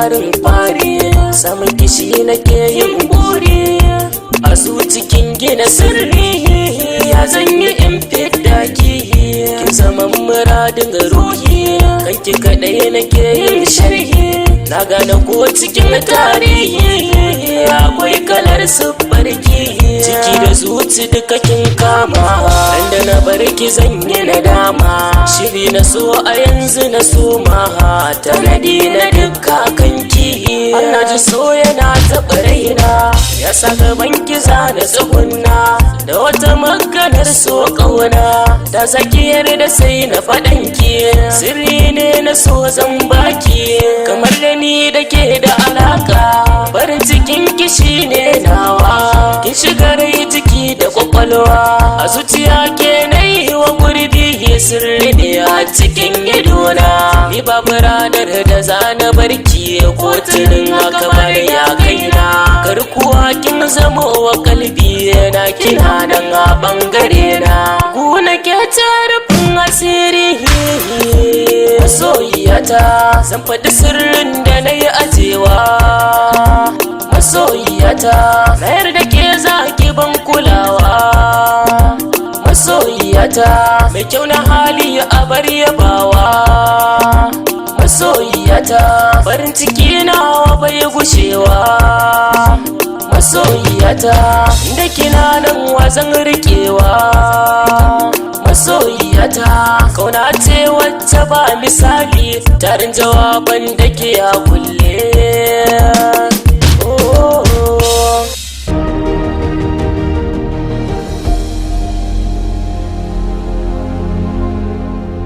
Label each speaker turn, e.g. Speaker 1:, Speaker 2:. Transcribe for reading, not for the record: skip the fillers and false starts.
Speaker 1: Labarin fari samun kishi nake yin buri. A cikin gina sirri, ya zan yi in fidda ki? Kin zama muradin ruhi, kanki kaɗai nake yin sharhi. Na gane ko cikin tarihi akwai kalar siffarki. Ciki da zuci duka kin kama, da na barki zan yi nadama. Shiri na so a yanzu na soma, tanadi na duka kanki. Na ji so yana taɓa raina, ya sa gaban kiza da tsugunna. Da wata maganar so ƙauna da zakiyar da sai na faɗanki. Sirri ne na so zan baki, kamar da ni da ke da alaka. Farin cikin kishi ne nawa, kin shiga rai, ciki da kwakwalwa. A zuciya ke na yi wa gurbi, sirri ne a cikin idona. Ni babu ranar da za na barki, ko tunin haka bari ya kaina. Karkuwa kin zamo wa kalbi na, kina nan a bangare na. Ku nake ta rufin asiri. Masoyiyata, zan faɗi sirrin da na yi ajewa. Masoyiyata, na yarda ke za ki ban kulawa. Masoyiyata, mai kyau na hali a bar yabawa. Masoyiyata, farin ciki nawa bai gushewa. Masoyiyata, inda kina nan wazan rikewa. Masoyiyata, kauna ce wacce ba misali, tarin jawaban da ke a kulle. Oh.